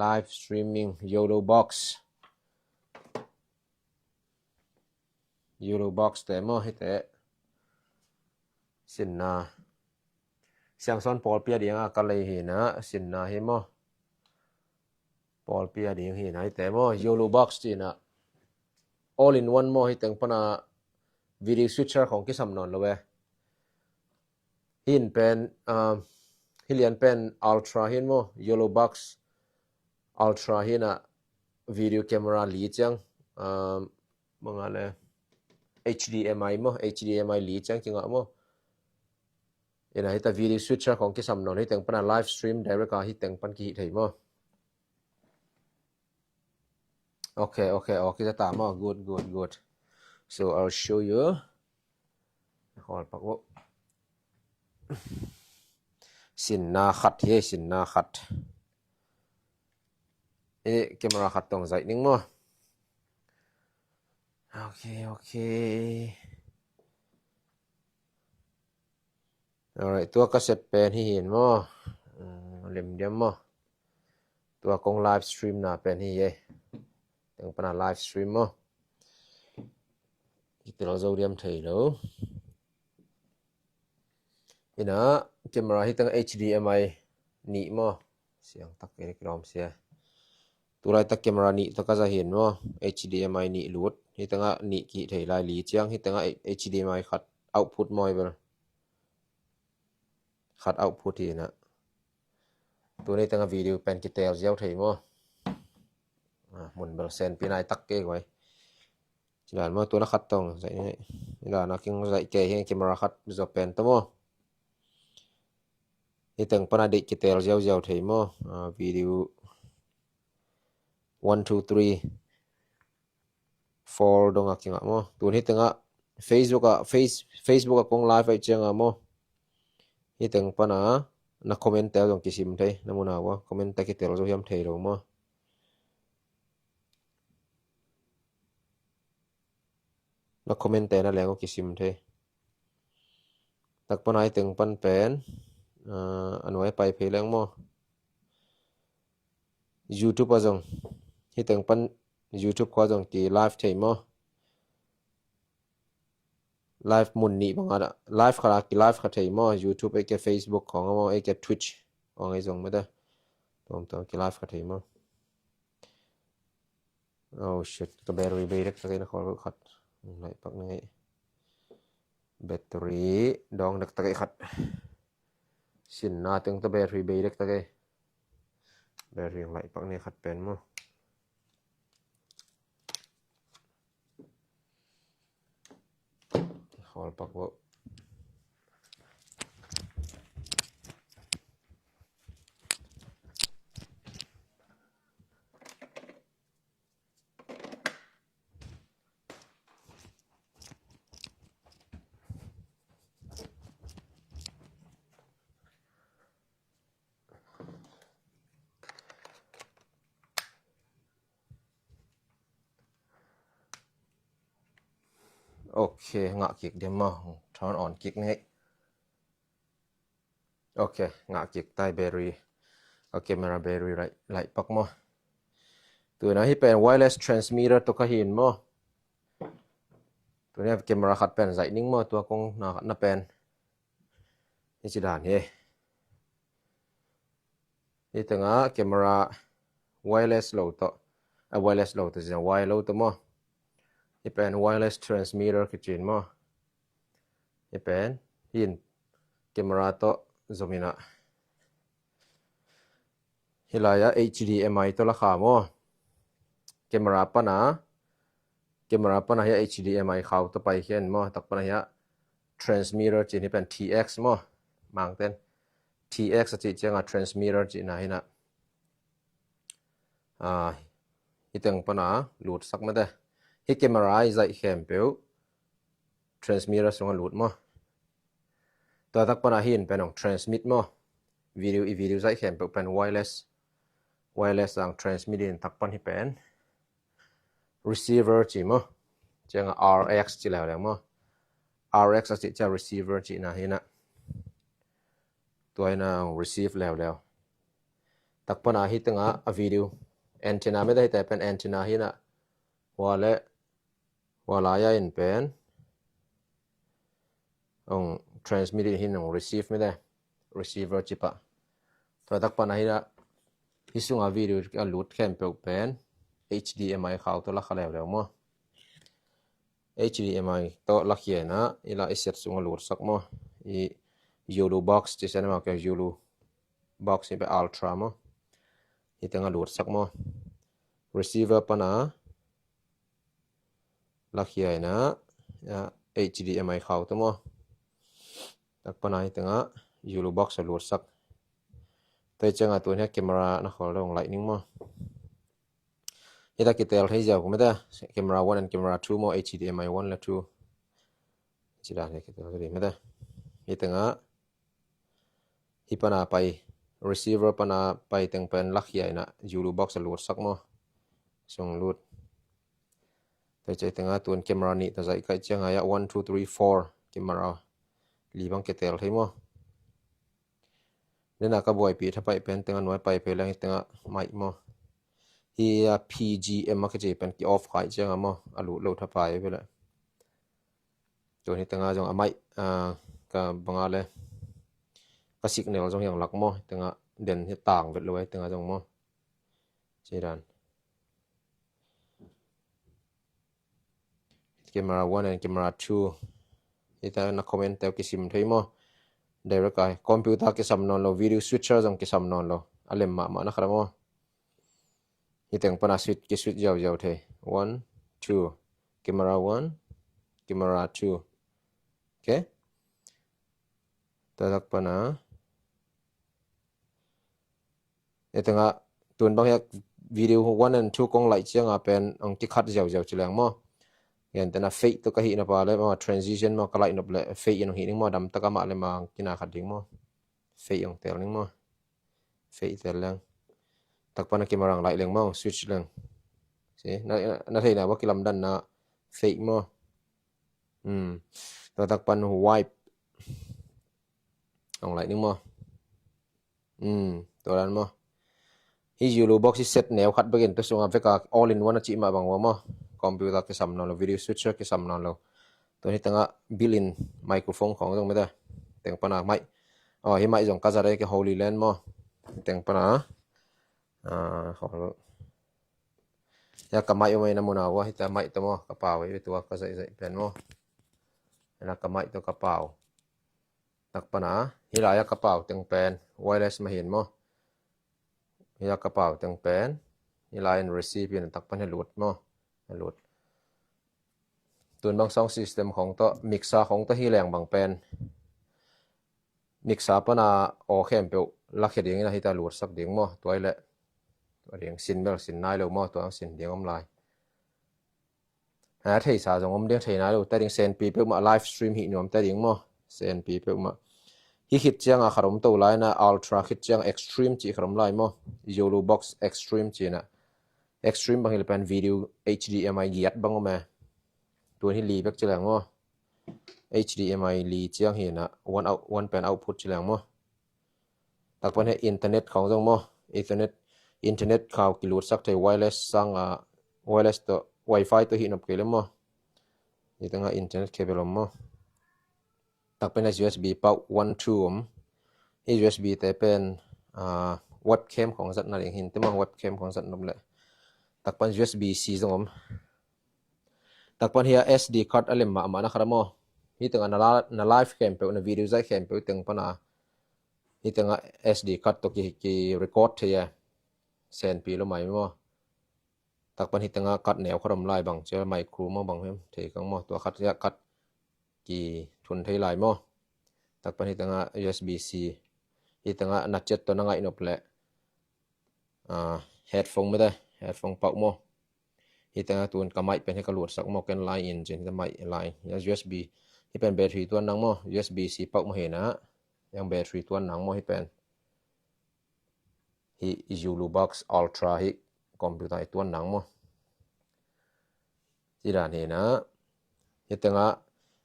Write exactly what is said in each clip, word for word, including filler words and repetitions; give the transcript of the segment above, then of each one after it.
Live streaming, YOLO box. YOLO box te maw, hite. Sinna. Siangsawn pawlpi a dinga ka lei hi na, sinna hi maw. Pawlpi a ding hi na, hite maw, YOLO box ci na. All in one maw, hi teng pana video switcher khong kisam nawn lo e. Hin pen, um, hi lian pen Ultra hin maw, YOLO box Ultra hi na, video camera li ciang, um, manga le H D M I maw, H D M I li ciang kingah maw. Ina hita video switcher khong kisam nawn, hi teng pana live stream direct a hi teng pan kihih thei maw. Okay, okay, okay, ta maw. Good, good, good. So I'll show you. Hol pak uh. Sinna khat hi, sinna khat. E, camera khat tong zaih ning maw. Okay, okay. Alright, tua ka set pen hi hin maw. Mm, lim diam maw. Tua kong live stream na pen hi e. Teng pana live stream maw. Kitel zo diam thei lo. Ina, camera hi teng H D M I nih maw. Siang tak e kilawm sia. Tulai tak camera nih tak a za hin maw. H D M I nih lut. Hi tengah nih kihih thei lai li ciang. Hi tengah H D M I khat output maw hi bel. Khat output hi na. Tuni tengah video pen kitel ziau thei maw. Ah, mun bel sen pi nai tak ke guai. Ci dan maw, tuna khat tong zaih ni. Ci dan a king zaih ke hi, camera khat zo pen ta maw. Hi teng pana deih kitel ziau ziau thei maw. Ah, video one, two, three, four dong a kingah maw. Tun hi tengah Facebook a, Face-, Facebook a kong live aih ciang a maw. Hi teng pana na comment tel zong kisim thei, na muna ua comment ta kitel zo hiam thei lo maw. Na comment te na leng uh kisim thei. Tak pana hi teng pan pen, ah, a nuai pai phei leng maw. YouTube a zong. Hi teng pan YouTube khua zong ki live thei maw. Live mun nih bang a da. Live khat a ki live khat thei maw. YouTube ei ke Facebook khong a maw, ei ke Twitch khong ei zong mete. Tuam tuam ki live khat thei maw. Oh shit, ka battery bei dek ta kei na khawl khat. Lai pak ni ngei. Battery dong dek ta kei khat. Sinna teng ta battery bei dek ta kei. Battery lai pak ni khat pen maw. Khawl pak bo. Ok, ngah kik diam maw. Turn on kik ni. Ok, ngah kik tai battery. Ok, camera battery lai, lai pak maw. Tuna hi pen wireless transmitter tawh ka hi in maw. Tuna camera khat pen zaih ning maw, tua kong na khat na pen. Hi ci dan hi. Hi tengah camera wireless lo tawh. A wireless lo tawh zia wire lo tawh maw. Hi pen wireless transmitter kici in maw. Hi pen, hi in camera tawh zom in a. Hi lai a H D M I tawh la kha maw. Camera pana, camera pana hi a H D M I khau tawh pai khen maw. Tak pana hi a transmitter ci in hi pen T X maw. Mangten. T X a cih ciang a transmitter cihna hi na. Ah, hi teng pana lut sak mete. Hi camera i zaih khempeuh transmitter sungah lut maw. Tua tak pana hi in pen hong transmit maw. Video, i video zaih khempeuh pen wireless. Wireless ang transmit in tak pan hi pen receiver ci maw. Ciang a R X ci leuleu maw. R X a cih ciang receiver cihna hi na. Tua hi na hong receive leuleu. Tak pana hi tengah a video antenna mete, hite pen antenna hi na, hua le hua lai-a in pen ong transmit in hin ong receive mete, receiver chip ah. Tua tak pana hi na, hi sunga video a lut khempeuh pen H D M I khau tawh la kha leuleu maw. H D M I tawh la khia ina, i la i set sunga lutsak maw. I Zulu box ci sian maw, ke Zulu box hi pen ultra maw. Hi tengah lutsak maw. Receiver pana la khia ina, ya, H D M I khau tawh maw. Tak pana hi tengah Zulu box a lutsak. Tua hi ciangah tun hi a camera na khol dong lightning maw. Hita kitel thei ziau kum hita, camera one and camera two maw, H D M I one le two. Ci dan hi kitel thei hita. Hi tengah, hi pana pai, receiver pana pai teng pen la khia ina, Zulu box a lutsak maw. Sung lut. Tua hi tengah tun camera nih ta zaih kaih ciangah ya, one, two, three, four, camera li bang kitel thei maw. Nena ka buaipih thapaih pen tengah nuai pai phei leng hi tengah mic maw. Hi a P G M a kici pen ki off khai ciangah maw, a lut lo thapai vele. Tun hi tengah zong a mic, ah, ka banga le ka signal zong hiang lak maw, hi tengah den hi tang vet lo, hi tengah zong maw. Ci dan. Camera one and camera two. Hita na comment teu kisim thei maw. Direct ai. Computer kisam nawn lo, video switcher zong kisam nawn lo. A lem mahmah na khat maw. Hi teng pana switch, ki switch ziauziau thei. One, two. Camera one, camera two. Okay. Tua tak pana. Hi tengah tun bang hiak video one and two kong laih ciangah pen ang kikhat ziauziau ci leng maw. Gentehna fade tawh ka hih nop a le maw, transition maw ka laih nop le fade in ang hih ning maw, dam taka mah le maw ang kina khat ding maw. Fade ang tel ning maw. Fade tel leng. Tak pana camera ang laih leng maw, switch leng. Si, na, na, na theihna bang kilamdanna fade maw. Hmm. Tua tak pan wipe. Ang laih ning maw. Hmm, tua dan maw. Hi Zulu box hi set neu khat bekin tua sunga veka all in one a cih mah bang ua maw. Computer kisam nawn lo, video switcher kisam nawn lo. Tua hi tengah built-in microphone khong zong mete. Teng pana mic. Oh, hi mic zong ka zat e, ke Holy Land maw. Teng pana. Ah, khong lo. Ya ka mic umai na muna ua, hi ta mic ta maw, ka pau e, tua ka zaih zaih pen maw. Na ka mic tua ka pau. Tak pana, hi lai-a ka pau teng pen wireless mah hi in maw. Hi a ka pau teng pen, hi lai-in receive in tak pan hi lut maw. Hi lut. Tun bang sound system khong tawh, mixer khong tawh hi leng bang pen. Mixer pana aw khempeuh la khia dingin a hita lutsak ding maw. Tua hi leh. Tua ding sin bel sin nai lo maw, tua sin ding om lai. A theisa zong om ding, thei nai lo ta ding, senpi peuhmah live stream hih nuam ta ding maw. Senpi peuhmah. Hi khit cianga khat om to lai na, ultra khit ciang extreme cih khat om lai maw. Zulu box extreme cihna. Extreme bang hi le pen video H D M I giat bang om e. Tuan hi li bek ci leng maw. H D M I li ciang hi na, one out, one pen output ci leng maw. Tak pan hi internet khong zong maw. Internet, internet khau kilutsak thei wireless sanga, wireless tawh, wifi tawh hi nop kei le maw. Hi tengah internet cable om maw. Tak pan hi U S B pau one two om. Hi U S B te pen, ah, webcam khong zat na ding hin te maw, webcam khong zat nop le. Tak pan U S B C zong om. Tak pan hi a S D card a lem mahmah na khat a maw. Hi tengah na la-, na live khempeuh, na video zaih khempeuh teng pana. Hi tengah S D card tawh ki, ki record thei a. Senpi lo mai maw. Tak pan hi tengah card neu khat om lai bang, cia micro maw bang hiam, thei kang maw, tua khat cia card ki thun thei lai maw. Tak pan hi tengah U S B C. Hi tengah na chat tawh na ngaih nop le. Ah, headphone mete, headphone pau maw. Hi tengah tun ka mic pen hi ka lutsak maw, ken line in cin hi ta mic line. Ya U S B, hi pen battery tuan nang maw, U S B C pau maw hi na. Yang battery tuan nang maw hi pen. Hi Zulu box ultra hi computer hi tuan nang maw. Hi dan hi na. Hi tengah,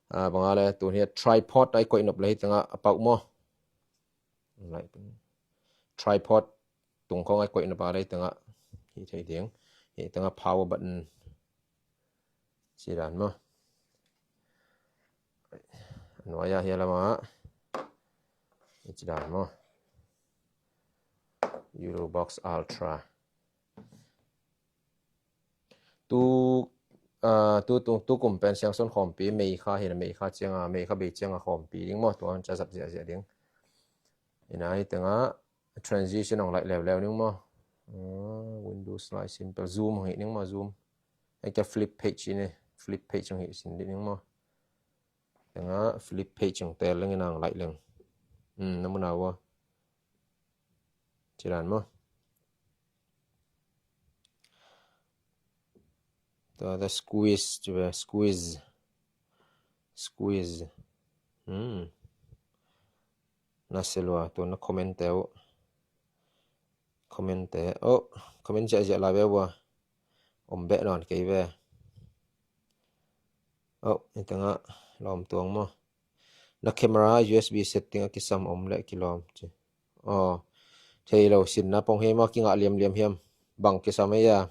ah, banga le tun hi tripod ai koih nop le hi tengah a pau maw. Tripod Tung khawng a koihna pa lei tengah hi thei ding. Hi tengah power button ci dan maw. Nuai-ah hi lamah hi ci dan maw. Eurobox Ultra. Tu, ah, tu, tu, tu kum pen Siangsawn khawmpi, May kha hi na, May kha cianga, May kha bei cianga khawmpi ding maw, tua hong ciah zat ziahziah ding. Hi na, hi tengah transition hong laih leuleu ding maw. Ah, Windows lai simple, zoom hong hih ding maw, zoom. Hi ka flip page hi ni, flip page hong hih sin ding maw. Tengah flip page hong tel leng hi na, hong laih leng. Hmm, na mu na ua. Ci dan maw. Tua, tua squeeze, ci ve, squeeze. Squeeze. Hmm. Na se lua, tua na comment te uh. Comment te. Oh, comment ziahziah lai ve ua. Om beh nawn kei ve. Oh, hi tengah lawm tuang maw. Na camera U S B setting a kisam om leh kilawm ci. Aw, thei lo, sinna pong hi maw, kingah liamliam hiam? Bang kisam ei a?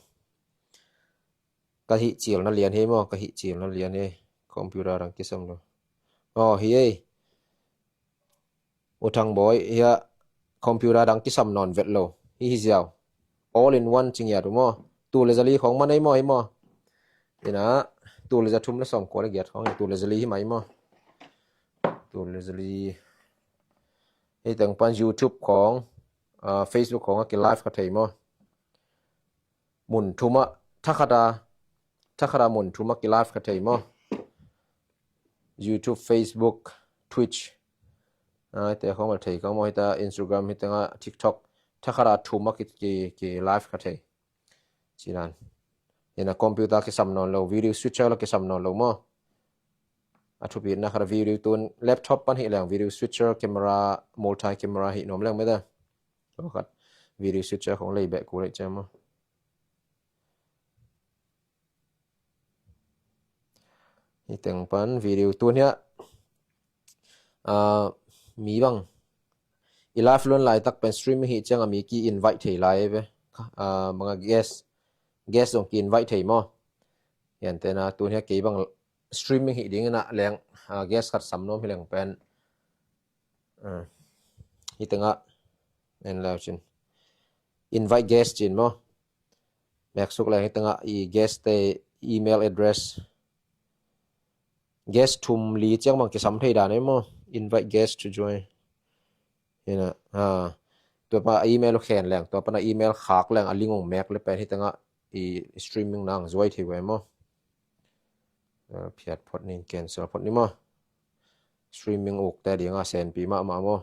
Ka hih cilna lian hi maw, ka hih cilna lian hi. Computer dang kisam lo. Aw, hi ei. U Thang Bawi, hiah computer dang kisam nawn vet lo. Hi hi ziau. All in one ci ngiat uh maw. Tul le za li khawng man ei maw, hi maw. Hi na, tul le za thum le sawmkua le giat khawng, tul le za li hi mai maw. Tul le za li. Hi teng pan YouTube khawng, ah, Facebook khawng a ki live kha thei maw. Mun thum ah, thakhata, thakhata mun thum ah ki live kha thei maw. YouTube, Facebook, Twitch. Ah, te khawng mal thei khawng maw, hi ta Instagram, hi tengah TikTok. Thakhata thum ah ki, ki, ki live kha thei. Ci dan. Hi na, computer kisam nawn lo, video switcher la kisam nawn lo maw. A thupitna khat a video tun laptop pan hi leng video switcher, camera, multi camera hi nuam leng mete. Tua khat video switcher khawng lei beh kul lei ciam maw. Hi teng pan video tun hiah, ah, mi bang i live luan laitak pen streaming hi ciangah mi ki invite thei lai ve. Ah, bangah guest, guest zong ki invite thei maw. Hian tena tun hiah kei bang streaming hi ding inah leng, ah, guest khat sam nuam hi leng pen. Ah, hi tengah en lau cin. Invite guest cin maw. Mek suk leng hi tengah i guest te email address. Guest thum li ciang bang kisam thei dan ei maw. Invite guest to join. Hi na, ha. Tua pa email uh khen leng, tua pana email khak leng a link hong mek le pen hi tengah i streaming nang zuai thei ve maw. Ah, phiat phot ni, cancel phot ni maw. Streaming uk te dinga senpi mahmah maw.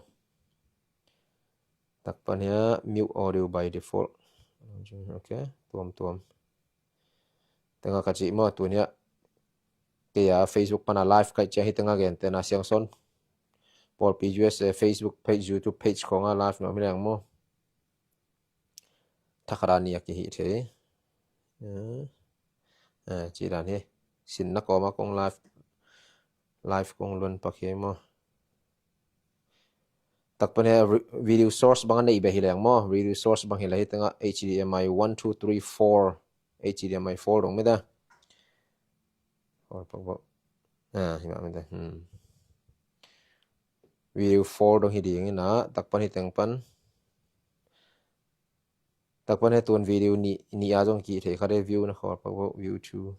Tak pan hiah mute audio by default. Ok, tuam tuam. Tengah ka cih maw, tun hiah kei a Facebook pana live kaih ciah hi tengah gentehna Siangsawn Pawlpi U S A Facebook page, YouTube page khawnga live nuam hi leng maw. Thakhara ni a kihih thei. Eh, eh, ci dan hi. Sinna kawma kong live, live kong luan pak hi maw. Tak pan hiah re-, video source bang a neih beh hi leng maw. Video source bang hi leh hi tengah H D M I one, two, three, four. H D M I four dong mete. Four pak bawh. Ah, hi mah mete. Hmm. Video four dong hi ding inah, tak pan hi teng pan. Tak pan hi tun video nih, nih a zong kih thei kha de view na khawl pak bawh, view two.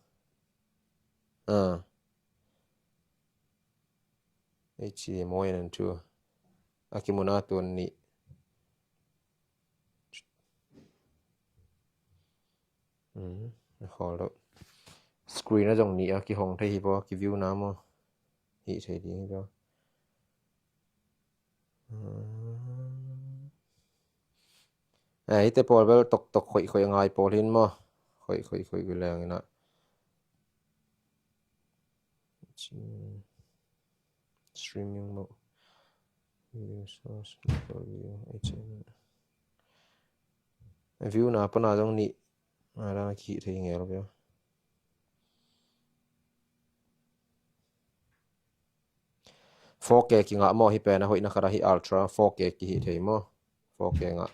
Ah. H D M I one and two. A kimun a tun nih. Hmm, na khawl lo. Screen a zong nih a kihong thei hi baw, kiview na maw. Hih thei ding hi baw. Hmm. Eh, hite pawl bel toktok khoih khoih a ngai pawl hin maw. Khoih khoih khoih gu leng inah. Streaming mode. Video source, local view, H M. View na pana zong nih. A dang kihih thei ngel bia. Four K kingah maw, hi pen a hoihna khat a hi ultra four K kihih thei maw. Four K ngah.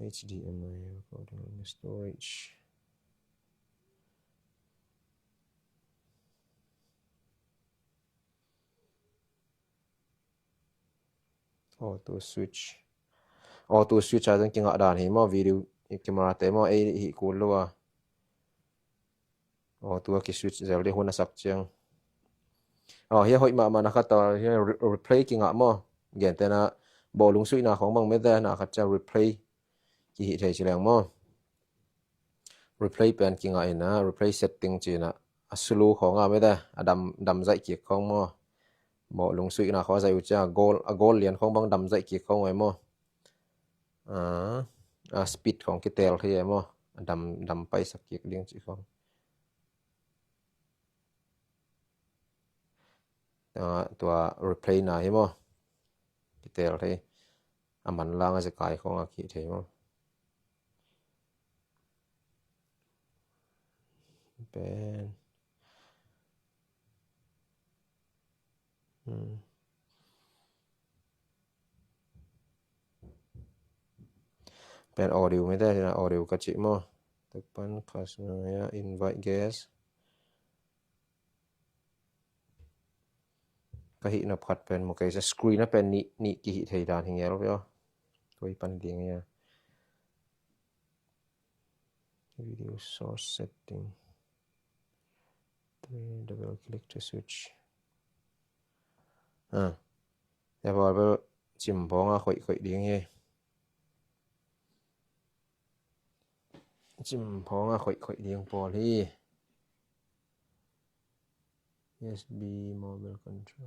H D M I recording storage. Auto switch. Auto switch a zong kingah dan hi maw, video camera te maw, ei hi kul lo a. Auto a ki switch zel di hun a sak ciang. Aw, hi a hoih mahmah na khat a, hi a re-, replay kingah maw. Gentena bawlung suihna khong bang mete na khat ciang replay kihih thei ci leng maw. Replay pen kingah ina, replay setting cina a sulu khong a mete, a dam, dam zaih kik khong maw. Bawlung suihna khong a zaih uh cia, a goal, a goal lian khong bang dam zaih kik khong uh e maw. A, a speed khong kitel thei e maw. A dam, dam paisak kik ding ci khong. A, tua replay na hi maw. Kitel thei. A manlang a zekai khong a kih thei maw. Pen. Hmm. Pen audio mete, audio ka cih maw. Tek pan customer ya invite guest. Ka hih nop khat pen maw, kei sa screen a pen nih, nih kihih thei dan hi ngel ve aw. Koi pan ding ya. Video source setting. Three double click to switch. Ah. Ya bawlbel cim bawng a khoih khoih ding hi. Cim bawng a khoih khoih ding pawl hi. U S B mobile control.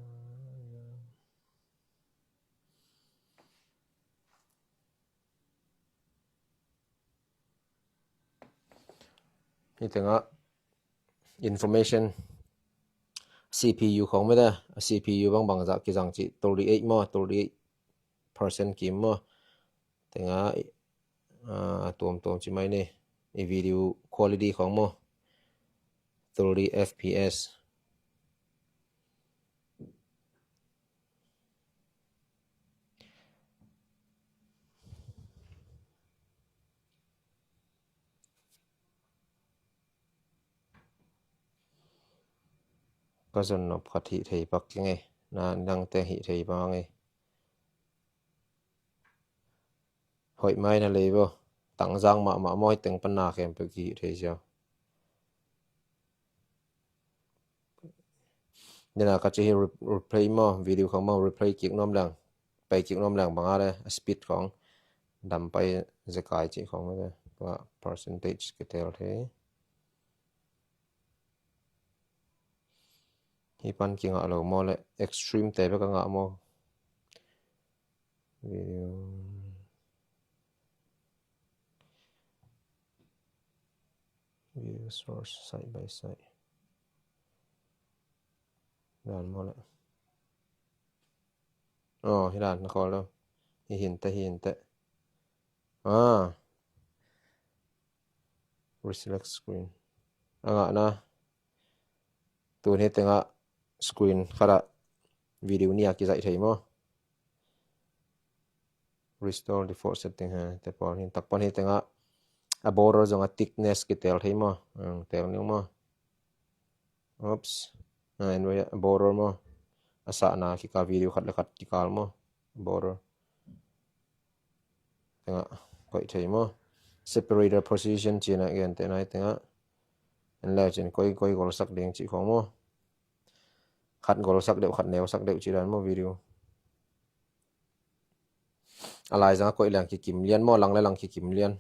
Hi tengah information C P U khong mete, C P U bang bangzah kizang cih thirty eight maw, thirty eight percent kim maw. Tengah, ah, tuamtuam ci mai ni, i video quality khong maw. Thirty F P S. Ka zon nop khat hih thei pak keng e. Na, nangte hih thei pak e. Hoih mai na lei bo. Tangzang mahmah maw, hih teng pan na khempeuh kihih thei ziau. Dena ka ci hi re-, replay maw, video khong maw, replay kik nuam leng, pai kik nuam leng bang a le, a speed khong dam pai zekai cih khong le, tua percentage kitel thei. Hi pan kingah lo maw le, extreme te bek a ngah maw. Video. Video source side by side. Dan maw le. Oh, hi dan na khawl lo. Hi hinte, hi hinte. Ah. Reselect screen. A ngah na. Tun hi tengah screen khat ah video nih a kizaih thei maw. Restore default setting ha, te pawl hi, tak pan hi tengah a border zong a thickness kitel thei maw. Ang, tel ning maw. Oops. A, en ve a border maw. A sahna kikal video khat le khat kikal maw. Border. Tengah koih thei maw. Separator position cina gentehna hi tengah. En le cin koi, koi golsak ding cih khong maw. Khat golsak deuh, khat neusak deuh cih dan maw video. A laizang a koih leng kikim lian maw, lang le lang kikim lian.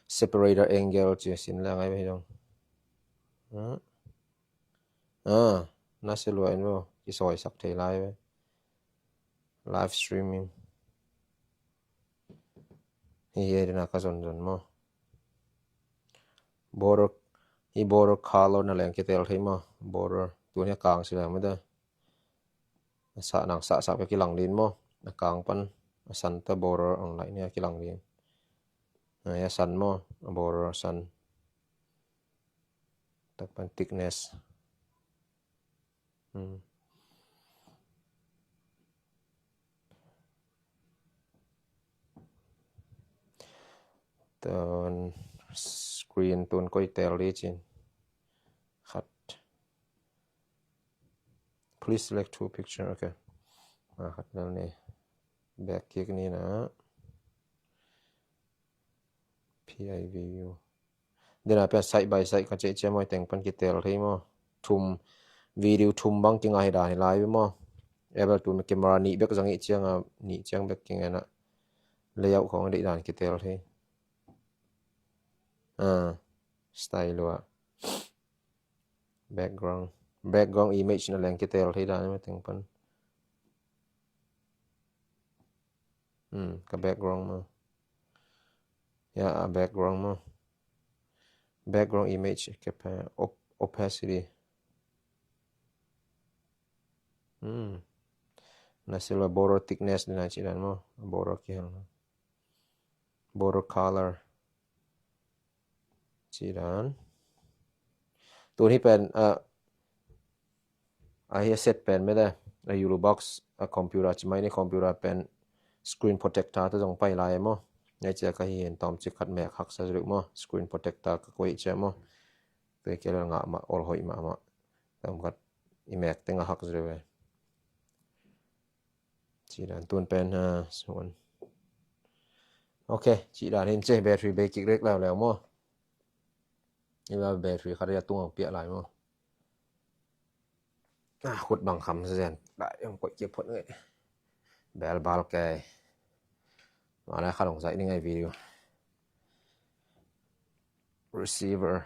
Separator angle ci sin leng ai ve hi dong. Ah. Ah, na se lua in bo, kisawisak thei lai ve. Live streaming. Hi hi dena ka zon zon maw. Border, hi border color na leng kitel thei maw. Border, tun hi a kang si leng mete. A sah nang sah sah pia kilang din maw. A kang pan, a san ta border ang lai ni a kilang din. A, hi a san maw, a border a san. Tak pan thickness. Hmm. Tun screen tun koi tel di cin. Khat. Please select two picture. Okay. Ah, khat lel ni. Back kik ni na. P I V U. Dena pia side by side ka ceh cia maw, teng pan kitel thei maw. Thum, video thum bang kinga hi dan hi lai maw. Able tu camera nih bek zang ih ciang a, nih ciang bek kinga na. Layout khong deih dan kitel thei. Ah, style lua. Background. Background image na leng kitel thei dan maw teng pan. Hmm, ka background maw. Ya, a background maw. Background image, capa-, op-, opacity. Hmm. Na silver border thickness dena ci dan maw. Border kihel. Border color. Ci dan. Tun hi pen, ah, a hi a set pen mede, a Ultrabox, a computer ci mai ni computer pen screen protector ta zong pai lai maw. Ngai cia ka hi hen tom ci khat mek haksa zuruk maw. Screen protector ka koi cia maw. Tui kia lel ngah mah, ol hoih mah mah. Tom khat i mek teng a hak zuruk ve. Ci dan tun pen ha, suan. Ok, ci dan hin ci battery bei kik rek lau lau maw. Ila battery khat ya tung ang piak lai maw. Ah, khut bang kham zen. Dai ang koih kia phot ngai. Bel bal kai. Malai khat ong zai ni ngai video. Receiver.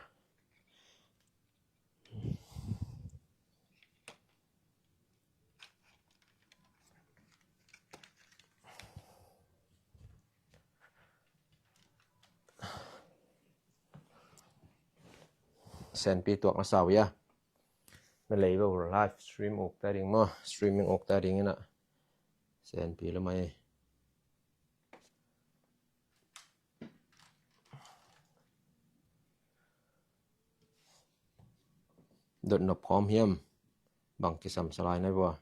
Senpi tuak na sau ya. Na lei bo live stream uk ta ding maw. Streaming uk ta ding ina. Senpi lo mai. Dot nop khawm hiam. Bang kisam salai nai bua.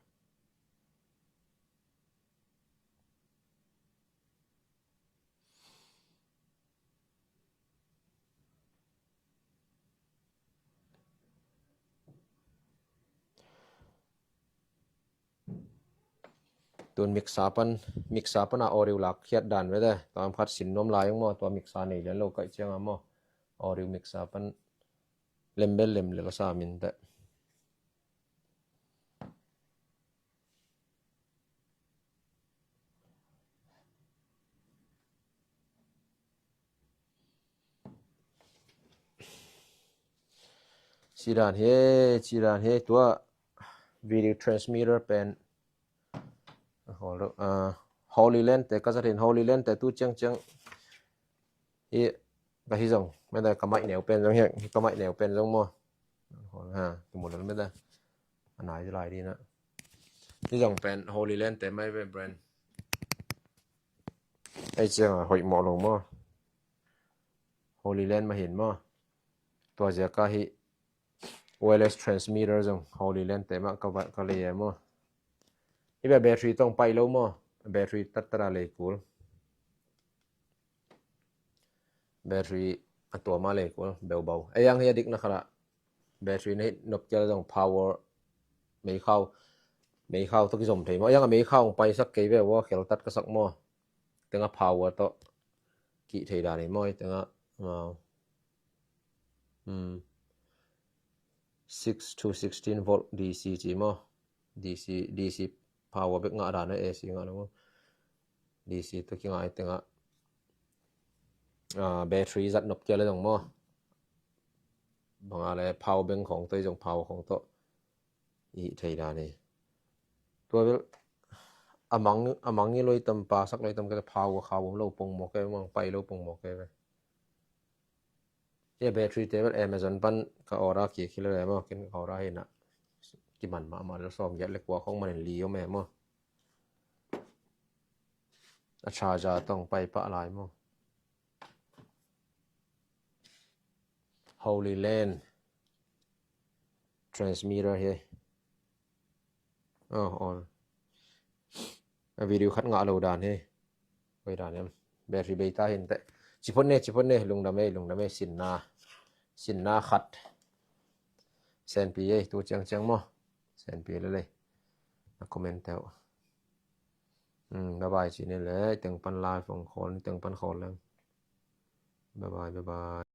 Tun mixer pan, mixer pan a audio lak khiat dan vete. Tua khat sin nuam lai ung maw, tua mixer nei lian lo kaih ciang a maw. Audio mixer pan lem bel lem lel sa min te. Ci dan hi, ci dan hi, tua video transmitter pen. Holy, ah, Holy Land te ka zat hin Holy Land te tu ciang ciang. Hi, ka hi zong, meda ka maih neu pen zong hi, ka maih neu pen zong maw. Ha, tu mu lel meda. A nai lai di na. Hi zong pen Holy Land te mai ve brand. Ei ciang a hoih mawh lo maw. Holy Land mah hin maw. Tua ziak a hi wireless transmitter zong Holy Land te mah ka va, ka lei e maw. Hi bia battery tong pai lo maw. Battery tat tat a lei kul. Battery a tua mah lei kul, beu bau. Ei ang hi a dik na khat a. Battery na hi nop kia zong power. Meikhau. Meikhau tawh kizom thei maw. Ei ang a meikhau ong pai sak kei ve ua khel tat ka sak maw. Tenga power tawh. Kih thei dan hi maw, tenga. Wow. Hmm. Six to sixteen volt D C ci maw. D C, D C power bek ngah dan a A C ngah lo maw. D C tawh kingah i tengah. Ah, battery zat nop kia le zong maw. Banga le power bank khong tawh i zong power khong tawh. I thei dan hi. Tua bel a mang, a mang i loi tam pa sak loi tam ke power khau om lo pong maw ke mang pai lo pong maw ke ve. Ia battery te bel Amazon pan ka order kik hi lo le maw, ken ka order hi na. Kiman mahmah lo sawm giat le kua khong man in li om e maw. A charger tong pai pah lai maw. Holy Land transmitter hi. Oh, on. A video khat ngah lo dan hi. Koi dan em. Battery bei ta hin teh. Ci phot ne, ci phot ne, lungdam ei, lungdam ei, sinna, sinna khat. Senpi ei, tu ciangciang maw. Senpi lel ei. Na comment teuh. Hmm, bye bye ci ni le, teng pan live ong khawl, teng pan khawl leng. Bye bye, bye bye.